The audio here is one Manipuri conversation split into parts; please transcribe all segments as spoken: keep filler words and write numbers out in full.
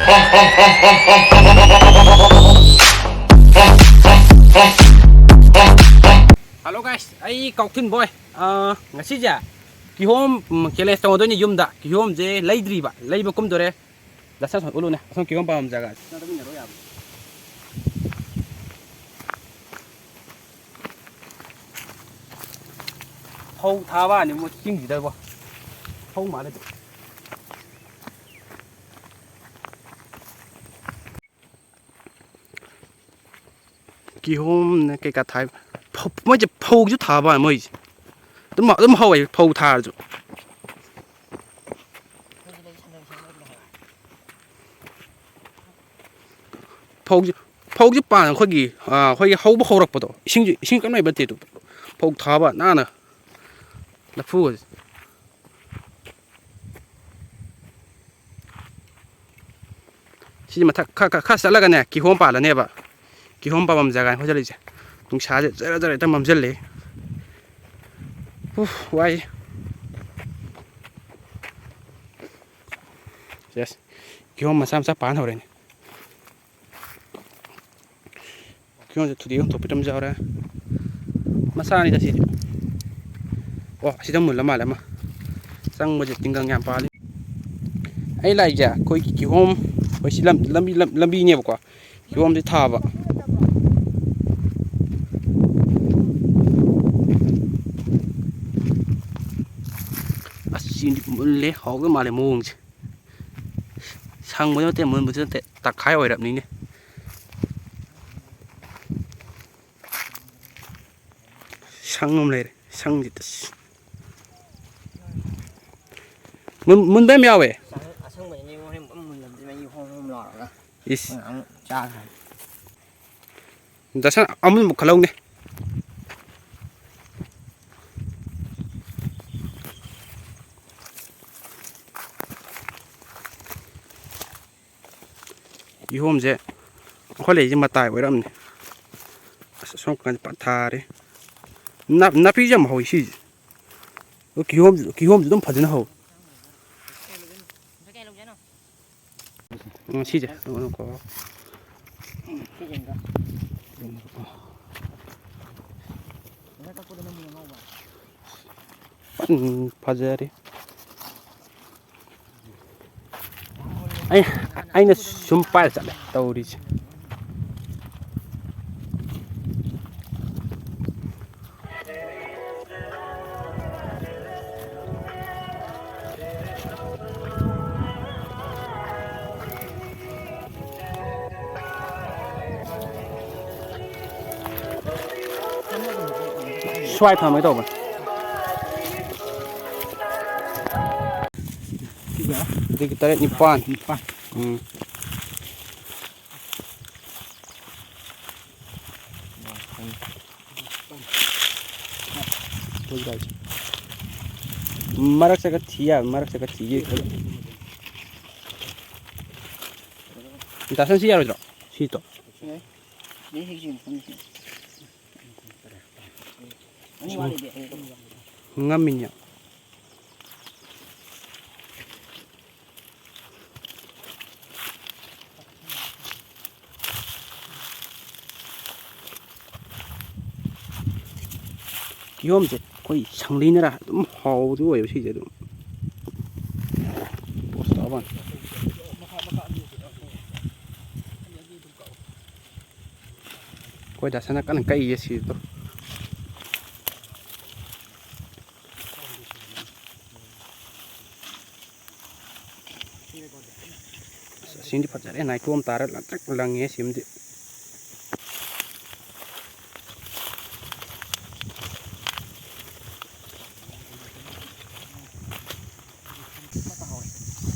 Hello guys, ꯑꯩ ꯀꯥꯎꯊꯤꯟ ꯕꯣꯏ꯫ ꯑꯥ, ꯉꯁꯤꯁꯦ ꯀꯤꯍꯣꯝ, ꯎꯝ, challenge ꯇꯧꯗꯣꯏꯅꯤ ꯌꯨꯝꯗ꯫ ꯀꯤꯍꯣꯝꯁꯦ ꯂꯩꯗ꯭ꯔꯤꯕ, ꯂꯩꯕ ꯀꯨꯝꯗꯣꯔꯦ꯫ ꯗꯥ ꯁꯟ ꯎꯠꯂꯨꯅꯦ, ꯑꯁꯣꯝ ꯀꯤꯍꯣꯝ ꯄꯥꯝꯕ ꯖꯒꯥꯁꯦ꯫ ꯐꯧ ꯊꯥꯕ ꯋꯥꯅꯤ ꯃꯣꯏ ꯆꯤꯡꯁꯤꯗꯕꯣ꯫ ꯐꯧ ꯃꯥꯜꯂꯦ ꯑꯗꯨꯝ꯫ ꯀꯤꯍꯣꯝꯅꯦ ꯀꯩꯀꯥ ꯊꯥꯏ꯫ ꯐꯧ-, ꯃꯣꯏꯁꯦ ꯐꯧꯁꯨ ꯊꯥꯕ ꯃꯣꯏꯁꯦ꯫ ꯑꯗꯨꯝ, ꯑꯗꯨꯝ ꯍꯧꯋꯦ ꯐꯧ ꯊꯥꯔꯁꯨ꯫ ꯐꯧꯁꯦ, ꯐꯧꯁꯦ ꯄꯥꯟ ꯑꯩꯈꯣꯏꯒꯤ, ꯑꯥ, ꯑꯩꯈꯣꯏꯒꯤ ꯍꯧꯕ ꯍꯧꯔꯛꯄꯗꯣ, ꯏꯁꯤꯡꯁꯨ, ꯏꯁꯤꯡ ꯀꯟꯅ ꯑꯣꯏꯕ ꯅꯠꯇꯦ ꯑꯗꯨ꯫ ꯐꯧ ꯊꯥꯕ ꯅꯥꯟꯅ ꯂꯐꯨꯒꯁꯦ꯫ ꯁꯤꯁꯦ ꯃꯊꯛ ꯈꯔ, ꯈꯔ, ꯈꯔ ꯆꯠꯂꯒꯅꯦ ꯀꯤꯍꯣꯝ ꯄꯥꯜꯂꯅꯦꯕ꯫ ꯀꯤꯍꯣꯝ ꯄꯥꯝꯐꯝ ꯖꯒꯥꯅꯤ ꯑꯩꯈꯣꯏ ꯆꯠꯂꯤꯁꯦ꯫ ꯅꯨꯡꯁꯥꯁꯦ ꯖꯔ ꯖꯔ ꯍꯦꯛꯇ ꯃꯝꯁꯤꯜꯂꯦ꯫ ꯎꯐ, ꯋꯥꯏ꯫ ꯌꯦꯁ꯫ ꯀꯤꯍꯣꯝ ꯃꯆꯥ ꯃꯆꯥ ꯄꯥꯟ ꯍꯧꯔꯦꯅꯦ꯫ ꯀꯤꯍꯣꯝꯁꯦ ꯊꯨꯗꯦꯛ ꯍꯨꯟꯗꯣꯛꯄꯤꯔꯝꯕꯁꯨ ꯌꯥꯎꯔꯦ꯫ ꯃꯆꯥꯅꯤꯗ ꯁꯤꯗꯤ꯫ ꯑꯣ, ꯑꯁꯤꯗ ꯃꯨꯜꯂ ꯃꯥꯜꯂꯦ ꯑꯃ꯫ ꯆꯪꯕꯁꯦ ꯇꯤꯡꯒꯪ ꯌꯥꯝ ꯄꯥꯜꯂꯤ꯫ ꯑꯩ ꯂꯥꯛꯏꯁꯦ ꯑꯩꯈꯣꯏꯒꯤ ꯀꯤꯍꯣꯝ, ꯑꯩꯈꯣꯏ ꯁꯤ ꯂꯝ-, ꯂꯝꯕꯤ, ꯂꯝ-, ꯂꯝꯕꯤꯅꯦꯕꯀꯣ꯫ ꯀꯤꯍꯣꯝꯁꯦ ꯊꯥꯕ꯫ ꯑꯁ, ꯁꯤꯗꯤ ꯃꯨꯜꯂꯦ, ꯍꯥꯎꯗꯧ ꯃꯥꯜꯂꯦ ꯃꯑꯣꯡꯁꯦ꯫ ꯁꯪꯕꯁꯨ ꯅꯠꯇꯦ, ꯃꯨꯟꯕꯁꯨ ꯅꯠꯇꯦ, ꯇꯛꯈꯥꯏ ꯑꯣꯏꯔꯕꯅꯤꯅꯦ꯫ ꯁꯪ ꯑꯃ ꯂꯩꯔꯦ, ꯁꯪꯁꯤꯗ ꯑꯁ꯫ ꯃꯨꯟ-, ꯃꯨꯟꯕ ꯌꯥꯝ ꯌꯥꯎꯋꯦ꯫ ꯑꯁꯪ-, ꯑꯁꯪꯕꯁꯤꯅꯦ ꯍꯣꯔꯦꯟ ꯄꯨꯡꯃꯨꯟ ꯃꯨꯜꯂꯝꯗꯣꯏꯅꯦ, ꯃꯍꯤ ꯍꯣꯝ ꯍꯣꯝ ꯂꯥꯎꯔꯒ꯫ ꯏꯁ꯫ ꯑꯃꯨꯛ ꯆꯥꯈ꯭ꯔꯅꯤ꯫ ꯗꯥ ꯁꯟ ꯑꯃꯨꯟꯕ ꯈꯜꯂꯧꯅꯦ꯫ ꯀꯤꯍꯣꯝꯁꯦ ꯑꯩꯈꯣꯏ ꯂꯩꯁꯦ ꯃꯇꯥꯏ ꯑꯣꯏꯔꯝꯅꯤ꯫ ꯑꯁ, ꯑꯁꯣꯝ ꯀꯥꯟꯗ ꯄꯠ ꯊꯥꯔꯦ꯫ ꯅꯥ-, ꯅꯥꯄꯤꯁꯦ ꯌꯥꯝ ꯍꯧꯋꯤ ꯁꯤꯁꯦ꯫ ꯑꯗꯣ ꯀꯤꯍꯣꯝꯁꯨ, ꯀꯤꯍꯣꯝꯁꯨ ꯑꯗꯨꯝ ꯐꯖꯅ ꯍꯧꯋꯤ꯫ ꯀꯌꯥ ꯂꯧꯒꯦ ꯍꯥꯏꯅꯣ? ꯎꯝ, ꯁꯤꯁꯦ꯫ ꯀꯩꯅꯣꯀꯣ꯫ ꯁꯤꯁꯦ ꯑꯝꯇ꯫ ꯐꯖꯅ ꯀꯛꯄꯗꯣ ꯅꯪꯒꯤ ꯑꯉꯧꯕ꯫ ꯐꯖꯔꯦ꯫ ꯑꯩ, ꯑꯩꯅ ꯁꯨꯝ ꯄꯥꯏꯔ ꯆꯠꯂꯦ ꯇꯧꯔꯤꯁꯦ꯫ ꯁ꯭ꯋꯥꯏ ꯊꯝꯃꯒꯦ ꯇꯧꯕꯅꯦ꯫ ꯁꯤꯒ ꯑꯗꯒꯤ ꯇꯔꯦꯠ, ꯅꯤꯄꯥꯟ꯫ ꯅꯤꯄꯥꯟ꯫ ꯎꯝ꯫ ꯃꯔꯛ ꯆꯠꯀ ꯊꯤ ꯌꯥꯕ, ꯃꯔꯛ ꯆꯠꯀ ꯊꯤ ꯌꯥꯕ꯫ ꯗꯥ ꯁꯟ, ꯁꯤ ꯌꯥꯔꯣꯏꯗ꯭ꯔꯣ? ꯁꯤ ꯇꯣ꯫ ꯌꯥꯏ꯫ ꯁꯤꯗꯩ ꯍꯦꯛ ꯆꯤꯡ ꯃꯐꯝꯁꯦ꯫ ꯑꯅꯤ ꯋꯥꯠꯂꯤꯗꯤ꯫ ꯉꯝꯃꯤꯅꯦ꯫ ꯀꯤꯍꯣꯝꯁꯦ ꯑꯩꯈꯣꯏ ꯁꯪꯂꯤꯅꯔꯥ ꯑꯗꯨꯝ ꯍꯥꯎꯕꯗꯤ ꯑꯣꯏꯌꯦꯕ ꯁꯤꯁꯦ ꯑꯗꯨꯝ꯫ ꯄꯣꯁ ꯇꯥꯕ ꯋꯥꯅꯤ꯫ ꯑꯩꯈꯣꯏ ꯗꯥ ꯁꯅꯥ ꯀꯟꯅ ꯀꯛꯏꯌꯦ ꯁꯤꯗꯣ꯫ ꯑꯁ, ꯑꯁꯤꯃꯗꯤ ꯐꯖꯔꯦ, ꯅꯥꯏꯇꯣꯝ ꯇꯥꯔ ꯂꯪꯇ꯭ꯔꯤꯛ ꯂꯪꯉꯦ ꯁꯤꯃꯗꯤ꯫ ꯑꯃ ꯇꯥꯍꯧꯔꯦ꯫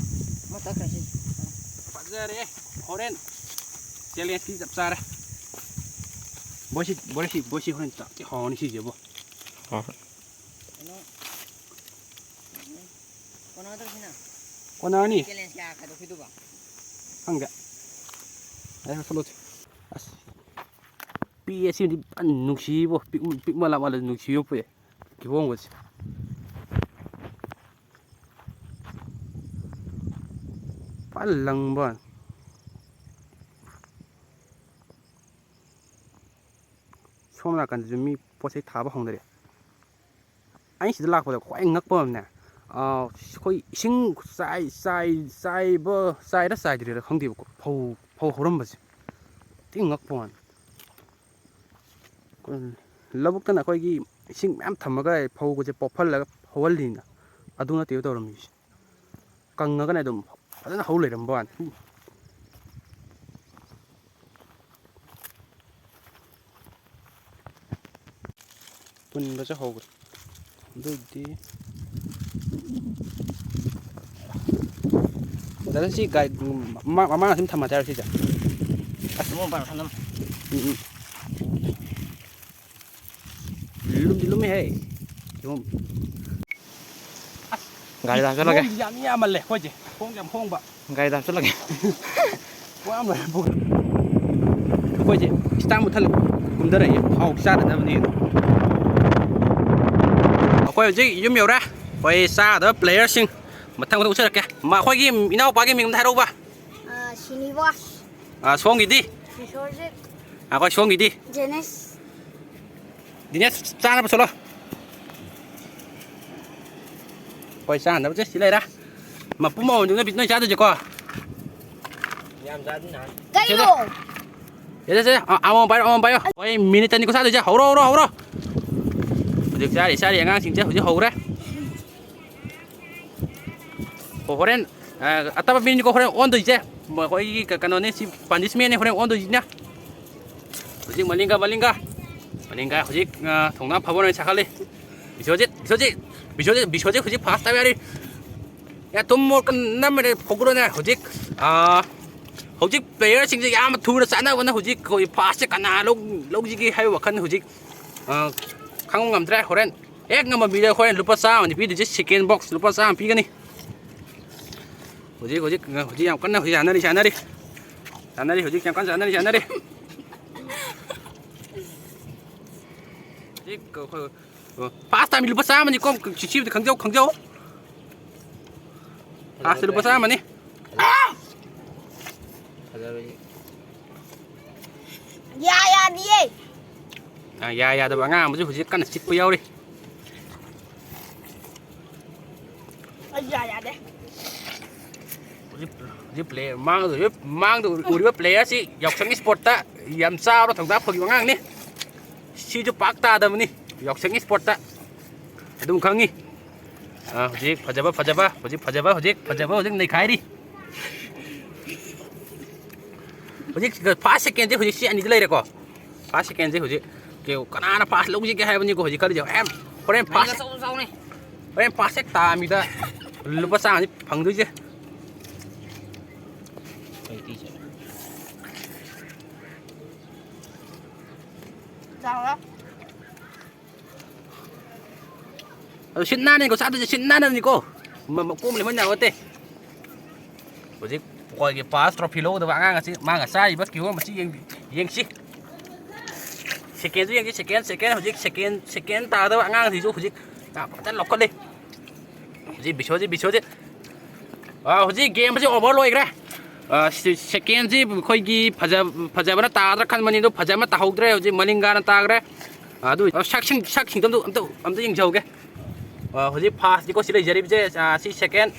ꯑꯃ ꯇꯠꯈ꯭ꯔꯦ ꯁꯤ꯫ ꯐꯖꯔꯦ꯫ ꯍꯣꯔꯦꯟ ꯆꯦꯂꯦꯟꯖꯀꯤ ꯆꯞ ꯆꯥꯔꯦ꯫ ꯕꯣꯏꯁꯤ, ꯕꯣꯏꯁꯤ, ꯕꯣꯏꯁꯤ ꯍꯣꯔꯦꯟ ꯆꯥꯛꯇꯤ ꯍꯥꯎꯔꯅꯤ ꯁꯤꯁꯦꯕꯣ꯫ ꯍꯣꯏ꯫ ꯀꯩꯅꯣ, ꯀꯣꯟꯅꯗ꯭ꯔꯣ ꯁꯤꯅ? ꯀꯣꯟꯅꯔꯅꯤ꯫ ꯆꯦꯂꯦꯟꯖ ꯀꯌꯥ ꯈꯥꯏꯗꯣꯛꯈꯤꯗꯨꯕ? ꯈꯪꯗꯦ꯫ ꯑꯩ ꯍꯥꯞꯆꯜꯂꯨꯁꯤ꯫ ꯑꯁ꯫ ꯄꯤꯛꯑꯦ ꯁꯤꯃꯗꯤ ꯐꯖꯅ ꯅꯨꯡꯁꯤꯕꯣ꯫ ꯄꯤꯛ-, ꯄꯤꯛꯃꯜꯂ ꯃꯥꯜꯂꯦ ꯅꯨꯡꯁꯤꯕ ꯄꯣꯛꯑꯦ꯫ ꯀꯤꯍꯣꯝꯒꯁꯦ꯫ ꯐꯖꯅ ꯂꯪꯕ ꯋꯥꯅꯤ꯫ ꯁꯣꯝ ꯅꯥꯀꯟꯗꯁꯨ ꯃꯤ ꯄꯣꯠ ꯆꯩ ꯊꯥꯕ ꯍꯧꯅꯔꯦ꯫ ꯑꯩꯅ ꯁꯤꯗ ꯂꯥꯛꯄꯗ ꯈ꯭ꯋꯥꯏ ꯉꯛꯄ ꯑꯃꯅꯦ, ꯑꯩꯈꯣꯏ ꯏꯁꯤꯡ ꯆꯥꯏ-, ꯆꯥꯏ-, ꯆꯥꯏꯕ, ꯆꯥꯏꯔ ꯆꯥꯏꯗ꯭ꯔꯤꯔ ꯈꯪꯗꯦꯕꯀꯣ, ꯐꯧ, ꯐꯧ ꯍꯧꯔꯝꯕꯁꯦ ꯊꯤ ꯉꯛꯄ ꯋꯥꯅꯤ꯫ ꯑꯩꯈꯣꯏ ꯂꯧꯕꯨꯛꯇꯅ ꯑꯩꯈꯣꯏꯒꯤ ꯏꯁꯤꯡ ꯃꯌꯥꯝ ꯊꯝꯃꯒ ꯐꯧꯒꯁꯦ ꯄꯣꯞꯍꯜꯂꯒ ꯍꯧꯍꯜꯂꯤꯅ, ꯑꯗꯨ ꯅꯠꯇꯦꯕ ꯇꯧꯔꯝꯃꯤꯁꯦ꯫ ꯀꯪꯉꯒꯅꯦ ꯑꯗꯨꯝ ꯐꯖꯅ ꯍꯧ ꯂꯩꯔꯝꯕ ꯋꯥꯅꯤ꯫ ꯄꯨꯟꯕꯁꯨ ꯍꯧꯈ꯭ꯔꯦ꯫ ꯑꯗꯨꯗꯤ ꯗꯥꯗꯥ, ꯁꯤ ꯒꯥꯔꯤ ꯃꯃꯥꯡ ꯁꯨꯝ ꯊꯝꯃ ꯆꯥꯔꯣ ꯁꯤꯁꯦ꯫ ꯑꯁ, ꯃꯃꯥꯡ ꯄꯥꯏꯔꯣ, ꯊꯝ, ꯊꯝ꯫ ꯎꯝ, ꯎꯝ꯫ ꯂꯨꯝꯗꯤ ꯂꯨꯝꯃꯤꯍꯦ꯫ ꯀꯤꯍꯣꯝ꯫ ꯑꯁ, ꯒꯥꯔꯤꯗ ꯍꯥꯞꯆꯜꯂꯒꯦ꯫ ꯀꯤꯍꯣꯝꯗꯤ ꯌꯥꯝ ꯌꯥꯝꯃꯜꯂꯦ ꯑꯩꯈꯣꯏꯁꯦ꯫ ꯍꯣꯡꯁꯨ ꯌꯥꯝ ꯍꯣꯡꯕ꯫ ꯒꯥꯔꯤꯗ ꯍꯥꯞꯆꯜꯂꯒꯦ꯫ ꯋꯥ ꯑꯃ ꯂꯣꯏꯔꯦ ꯄꯨꯈ꯭ꯔꯦ꯫ ꯑꯩꯈꯣꯏꯁꯦ ꯏꯁꯇꯥꯔ ꯃꯨꯠꯊꯠꯂ ꯀꯨꯝꯊꯔꯛꯏ꯫ ꯍꯥꯎ ꯆꯥꯗꯅꯕꯅꯦꯅ꯫ ꯑꯩꯈꯣꯏ ꯍꯧꯖꯤꯛ ꯌꯨꯝ ꯌꯧꯔꯦ꯫ ꯑꯩꯈꯣꯏ ꯆꯥꯒꯗꯕ ꯄ꯭ꯂꯦꯌꯔꯁꯤꯡ ꯃꯊꯪ ꯃꯊꯪ ꯎꯠꯆꯔꯛꯀꯦ꯫ ꯃꯈꯣꯏꯒꯤ ꯏꯅꯥꯎꯄꯥꯒꯤ ꯃꯤꯡ ꯑꯝꯇ ꯍꯥꯏꯔꯛꯎꯕ꯫ ꯑ, ꯁ꯭ꯔꯤꯅꯤꯕꯥꯁ꯫ ꯑ, ꯁꯣꯝꯒꯤꯗꯤ? ꯕꯤꯁ꯭ꯋꯖꯤꯠ꯫ ꯑꯩꯈꯣꯏ ꯁꯣꯝꯒꯤꯗꯤ? ꯖꯦꯅꯤꯁ꯫ ꯗꯤꯅꯦꯁ, ꯆꯥꯅꯕ ꯁꯣꯂꯣ꯫ ꯍꯣꯏ, ꯆꯥꯅꯕꯁꯦ ꯁꯤ ꯂꯩꯔꯦ꯫ ꯃꯄꯨꯝ ꯑꯃꯃꯝꯗꯨꯅ ꯅꯣꯏ ꯆꯥꯗꯣꯏꯁꯦꯀꯣ꯫ ꯌꯥꯝ ꯆꯥꯗꯤ ꯅꯍꯥꯟ꯫ ꯀꯩꯅꯣ? ꯁꯦ, ꯁꯦ, ꯁꯦ, ꯑ-, ꯑꯃꯃꯝ ꯄꯥꯏꯔꯣ, ꯑꯃꯃꯝ ꯄꯥꯏꯌꯣ꯫ ꯍꯣꯏ, ꯃꯤꯅꯤꯠ ꯑꯅꯤ ꯀꯣ ꯆꯥꯗꯣꯏꯁꯦ꯫ ꯍꯧꯔꯣ, ꯍꯧꯔꯣ, ꯍꯧꯔꯣ꯫ ꯍꯧꯖꯤꯛ ꯆꯥꯔꯤ, ꯆꯥꯔꯤ ꯑꯉꯥꯡꯁꯤꯡꯁꯦ ꯍꯧꯖꯤꯛ ꯍꯧꯔꯦ꯫ ꯑꯣ, ꯍꯣꯔꯦꯟ, ꯑ, ꯑꯇꯞꯄ ꯃꯤꯅꯤꯠꯀꯣ ꯍꯣꯔꯦꯟ ꯑꯣꯟꯗꯣꯏꯁꯦ꯫ ꯃꯈꯣꯏꯒꯤ ꯀ-, ꯀꯩꯅꯣꯅꯦ, ꯁꯤ ꯄꯅꯤꯁꯃꯦꯟꯅꯦ ꯍꯣꯔꯦꯟ ꯑꯣꯟꯗꯣꯏꯁꯤꯅ꯫ ꯍꯧꯖꯤꯛ ꯃꯂꯤꯡꯒ, ꯃꯂꯤꯡꯒ꯫ ꯃꯂꯤꯡꯒ ꯍꯧꯖꯤꯛ, ꯑ, ꯊꯣꯡꯅꯥ ꯐꯕ ꯑꯣꯏꯅ ꯁꯥꯒꯠꯂꯤ꯫ ꯕꯤꯁ꯭ꯋꯖꯤꯠ, ꯕꯤꯁ꯭ꯋꯖꯤꯠ, ꯕꯤꯁ꯭ꯋꯖꯤꯠ, ꯕꯤꯁ꯭ꯋꯖꯤꯠ ꯍꯧꯖꯤꯛ ꯐꯥꯁ ꯇꯥꯕ ꯌꯥꯔꯤ꯫ ꯑꯦ, ꯇꯨꯝ ꯃꯣꯔꯣꯛꯀ ꯅꯝꯃꯦꯅꯦ ꯐꯧꯒ꯭ꯔꯣꯅꯦ꯫ ꯍꯧꯖꯤꯛ, ꯑ, ꯍꯧꯖꯤꯛ ꯄ꯭ꯂꯦꯌꯔꯁꯤꯡꯁꯦ ꯌꯥꯝꯅ ꯊꯨꯅ ꯆꯥꯟꯅꯕꯅ ꯍꯧꯖꯤꯛ ꯑꯩꯈꯣꯏ ꯐꯥꯁꯁꯦ ꯀꯅꯥ ꯂꯧ-, ꯂꯧꯁꯤꯒꯦ ꯍꯥꯏꯕ ꯋꯥꯈꯜ ꯍꯧꯖꯤꯛ, ꯑ, ꯈꯪꯕ ꯉꯝꯗ꯭ꯔꯦ꯫ ꯍꯣꯔꯦꯟ ꯍꯦꯛ ꯉꯝꯕ ꯃꯤꯗ ꯍꯣꯔꯦꯟ ꯂꯨꯄꯥ ꯆꯥꯝꯃꯗꯤ ꯄꯤꯗꯣꯏꯁꯦ, ꯁꯦꯀꯦꯟ ꯕꯣꯛꯁ ꯂꯨꯄꯥ ꯆꯥꯝꯃ ꯄꯤꯒꯅꯤ꯫ ꯍꯧꯖꯤꯛ, ꯍꯧꯖꯤꯛ, ꯍꯧꯖꯤꯛ ꯌꯥꯝ ꯀꯟꯅ ꯍꯧꯖꯤꯛ ꯌꯥꯅꯔꯤ, ꯌꯥꯅꯔꯤ꯫ ꯌꯥꯅꯔꯤ, ꯍꯧꯖꯤꯛ ꯌꯥꯝ ꯀꯟꯅ ꯌꯥꯅꯔꯤ, ꯌꯥꯅꯔꯤ꯫ ꯍꯧꯖꯤꯛ ꯑꯩꯈꯣꯏ, ꯑꯣ, ꯐꯥꯁ ꯇꯥꯏꯝ ꯂꯨꯄꯥ ꯆꯥꯝꯃꯅꯤꯀꯣ, ꯁꯤ-, ꯁꯤꯕꯨꯗꯤ ꯈꯪꯖꯧ, ꯈꯪꯖꯧ꯫ ꯐꯥꯁ ꯂꯨꯄꯥ ꯆꯥꯝꯃꯅꯤ꯫ ꯐꯖꯕꯅꯤ꯫ ꯌꯥ ꯌꯥꯗꯤꯌꯦ꯫ ꯑ, ꯌꯥ ꯌꯥꯗꯕ ꯑꯉꯥꯡ ꯑꯃꯁꯨ ꯍꯧꯖꯤꯛ ꯀꯟꯅ ꯆꯤꯛꯄ ꯌꯥꯎꯔꯤ꯫ ꯑꯩ ꯌꯥ ꯌꯥꯗꯦ꯫ ꯍꯧꯖꯤꯛ, ꯍꯧꯖꯤꯛ ꯄ꯭ꯂꯦ-, ꯃꯥꯡꯗ ꯎꯔꯤꯕ, ꯃꯥꯡꯗ ꯎꯔꯤꯕ ꯄ꯭ꯂꯦꯌꯔꯁꯤ ꯌꯥꯎꯁꯪ ꯏꯁꯄꯣꯔꯠꯇ ꯌꯥꯝ ꯆꯥꯎꯅ ꯊꯧꯗꯥ ꯐꯪꯈꯤꯕ ꯑꯉꯥꯡꯅꯤ꯫ ꯁꯤꯁꯨ ꯄꯥꯛ ꯇꯥꯗꯕꯅꯤ ꯌꯥꯎꯁꯪ ꯏꯁꯄꯣꯔꯠꯇ꯫ ꯑꯗꯨꯝ ꯈꯪꯉꯤ꯫ ꯑ, ꯍꯧꯖꯤꯛ ꯐꯖꯕ, ꯐꯖꯕ, ꯍꯧꯖꯤꯛ ꯐꯖꯕ, ꯍꯧꯖꯤꯛ ꯐꯖꯕ, ꯍꯧꯖꯤꯛ ꯅꯩꯈꯥꯏꯔꯤ꯫ ꯍꯧꯖꯤꯛ ꯐꯥꯔꯁ ꯁꯦꯀꯦꯟꯁꯦ ꯍꯧꯖꯤꯛ ꯁꯤ ꯑꯅꯤꯗ ꯂꯩꯔꯦꯀꯣ꯫ ꯐꯥꯔꯁ ꯁꯦꯀꯦꯟꯁꯦ ꯍꯧꯖꯤꯛ ꯀꯅꯥꯅ ꯐꯥꯔꯁ ꯂꯧꯁꯤꯒꯦ ꯍꯥꯏꯕꯅꯤꯀꯣ ꯍꯧꯖꯤꯛ ꯈꯜꯂꯤꯁꯦ꯫ ꯍꯣꯔꯦꯟ, ꯍꯣꯔꯦꯟ ꯐꯥꯔꯁ, ꯍꯣꯔꯦꯟ ꯐꯥꯔꯁ ꯍꯦꯛ ꯇꯥꯃꯤꯗ ꯂꯨꯄꯥ ꯆꯥꯝꯃꯗꯤ ꯐꯪꯗꯣꯏꯁꯦ꯫ ꯆꯥꯎꯔꯦ꯫ ꯑꯗꯨ ꯁꯤꯠ ꯅꯥꯟꯅꯤꯀꯣ ꯆꯥꯗꯣꯏꯁꯦ, ꯁꯤꯠ ꯅꯥꯟꯅꯅꯤꯀꯣ꯫ ꯃ-, ꯃ-, ꯀꯣꯝ ꯂꯦꯟꯕ ꯌꯥꯕ ꯅꯠꯇꯦ꯫ ꯍꯧꯖꯤꯛ ꯑꯩꯈꯣꯏꯒꯤ ꯐꯥꯔꯁ ꯇ꯭ꯔꯣꯐꯤ ꯂꯧꯒꯗꯕ ꯑꯉꯥꯡ ꯑꯁꯤ ꯃꯥꯅ ꯆꯥꯔꯤꯕ ꯀꯤꯍꯣꯝ ꯑꯁꯤ ꯌꯦꯡ-, ꯌꯦꯡꯁꯤ꯫ ꯁꯦꯀꯦꯟꯁꯨ ꯌꯦꯡꯁꯤ, ꯁꯦꯀꯦꯟ, ꯁꯦꯀꯦꯟ, ꯍꯧꯖꯤꯛ ꯁꯦꯀꯦꯟ, ꯁꯦꯀꯦꯟ ꯇꯥꯒꯗꯕ ꯑꯉꯥꯡꯁꯤꯁꯨ ꯍꯧꯖꯤꯛ ꯌꯥꯝ ꯐꯖꯅ ꯂꯧꯈꯠꯂꯤ꯫ ꯍꯧꯖꯤꯛ ꯕꯤꯁꯣꯖꯤꯠ, ꯕꯤꯁꯣꯖꯤꯠ꯫ ꯑꯥ, ꯍꯧꯖꯤꯛ ꯒꯦꯝ ꯑꯁꯤ ꯑꯣꯚꯔ ꯂꯣꯏꯈ꯭ꯔꯦ꯫ ꯑꯥ, ꯁꯤ-, ꯁꯦꯀꯦꯟꯁꯤ ꯑꯩꯈꯣꯏꯒꯤ ꯐꯖ-, ꯐꯖꯕꯅ ꯇꯥꯒꯗ꯭ꯔꯥ ꯈꯟꯕꯅꯤ, ꯑꯗꯨ ꯐꯖꯕꯅ ꯇꯥꯍꯧꯗ꯭ꯔꯦ꯫ ꯍꯧꯖꯤꯛ ꯃꯂꯤꯡꯒꯥꯅ ꯇꯥꯈ꯭ꯔꯦ꯫ ꯑꯥ, ꯑꯗꯨ ꯁꯛꯁꯤꯡ-, ꯁꯛꯁꯤꯡꯗꯣ ꯑꯝꯇ, ꯑꯝꯇ, ꯑꯝꯇ ꯌꯦꯡꯖꯍꯧꯒꯦ꯫ ꯑꯥ, ꯍꯧꯖꯤꯛ ꯐꯥꯔꯁꯅꯤꯀꯣ ꯁꯤ ꯂꯩꯖꯔꯤꯕꯁꯦ, ꯑꯥ, ꯁꯤ ꯁꯦꯀꯦꯟ꯫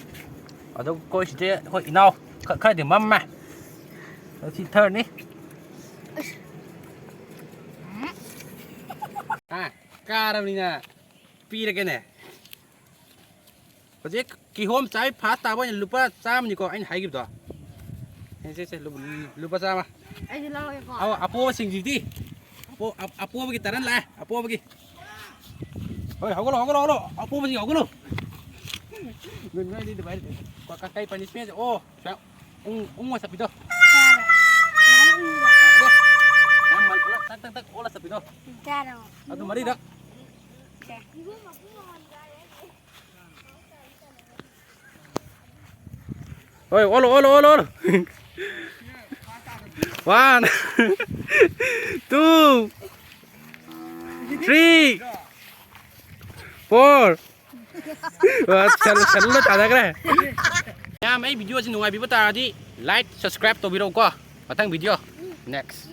ꯑꯗꯨ ꯑꯩꯈꯣꯏ ꯁꯤꯗꯤ ꯑꯩꯈꯣꯏ ꯏꯅꯥꯎ ꯈ-, ꯈꯔꯗꯤ ꯃꯝꯃꯦ꯫ ꯑꯗꯨ ꯁꯤ ꯊꯥꯔꯠꯅꯤ꯫ ꯑꯥ, ꯀꯥꯔꯕꯅꯤꯅ ꯄꯤꯔꯒꯦꯅꯦ꯫ ꯍꯧꯖꯤꯛ ꯀꯤꯍꯣꯝ ꯆꯥꯏ ꯐꯥꯔꯁ ꯇꯥꯕ ꯑꯣꯏꯅ ꯂꯨꯄꯥ ꯆꯥꯝꯃꯅꯤꯀꯣ ꯑꯩꯅ ꯍꯥꯏꯈꯤꯕꯗꯣ꯫ ꯁꯦ, ꯁꯦ, ꯁꯦ, ꯂꯨ-, ꯂꯨꯄꯥ ꯆꯥꯝꯃ꯫ ꯑꯩꯁꯨ ꯂꯧꯔꯒꯦꯀꯣ꯫ ꯑꯧ, ꯑꯄꯣꯕꯁꯤꯡꯁꯤꯗꯤ꯫ ꯑꯄꯣ-, ꯑ-, ꯑꯄꯣꯕꯒꯤ ꯇꯔꯟ ꯂꯥꯛꯑꯦ, ꯑꯄꯣꯕꯒꯤ꯫ ꯍꯣꯏ, ꯍꯧꯒꯠꯂꯣ, ꯍꯧꯒꯠꯂꯣ, ꯍꯧꯒꯠꯂꯣ꯫ ꯑꯄꯣꯕꯁꯤꯡ ꯍꯧꯒꯠꯂꯣ꯫ ꯅꯣꯏ, ꯅꯣꯏꯗꯤ ꯑꯗꯨꯃꯥꯏꯅ ꯀ-, ꯀ-, ꯀꯩ ꯄꯅꯤꯁꯃꯦꯟꯁꯦ? ꯑꯣ, ꯁꯨꯃꯥꯏꯅ ꯎꯪ-, ꯎꯪꯉ ꯆꯠꯄꯤꯗꯣ꯫ ꯌꯥꯔꯦ꯫ ꯌꯥꯝ ꯃꯜ-, ꯇꯛ, ꯇꯛ, ꯇꯛ ꯑꯣꯜꯂ ꯆꯠꯄꯤꯗꯣ꯫ ꯌꯥꯔꯦ꯫ ꯑꯗꯨ ꯃꯔꯤꯔꯛ꯫ ꯍꯣꯏ, ꯑꯣꯜꯂꯣ, ꯑꯣꯜꯂꯣ, ꯑꯣꯜꯂꯣ, ꯑꯣꯜꯂꯣ꯫ One, two, three, four. ꯑ, ꯁꯦꯜ-, ꯁꯦꯜꯂꯨꯟꯗ ꯇꯥꯟꯅꯈ꯭ꯔꯦ꯫ ꯃꯌꯥꯝ, ꯑꯩ ꯚꯤꯗꯤꯑꯣꯁꯤ ꯅꯨꯡꯉꯥꯏꯕꯤꯕ ꯇꯥꯔꯗꯤ like, subscribe ꯇꯧꯕꯤꯔꯛꯎꯀꯣ꯫ ꯃꯊꯪ ꯚꯤꯗꯤꯑꯣ, next꯫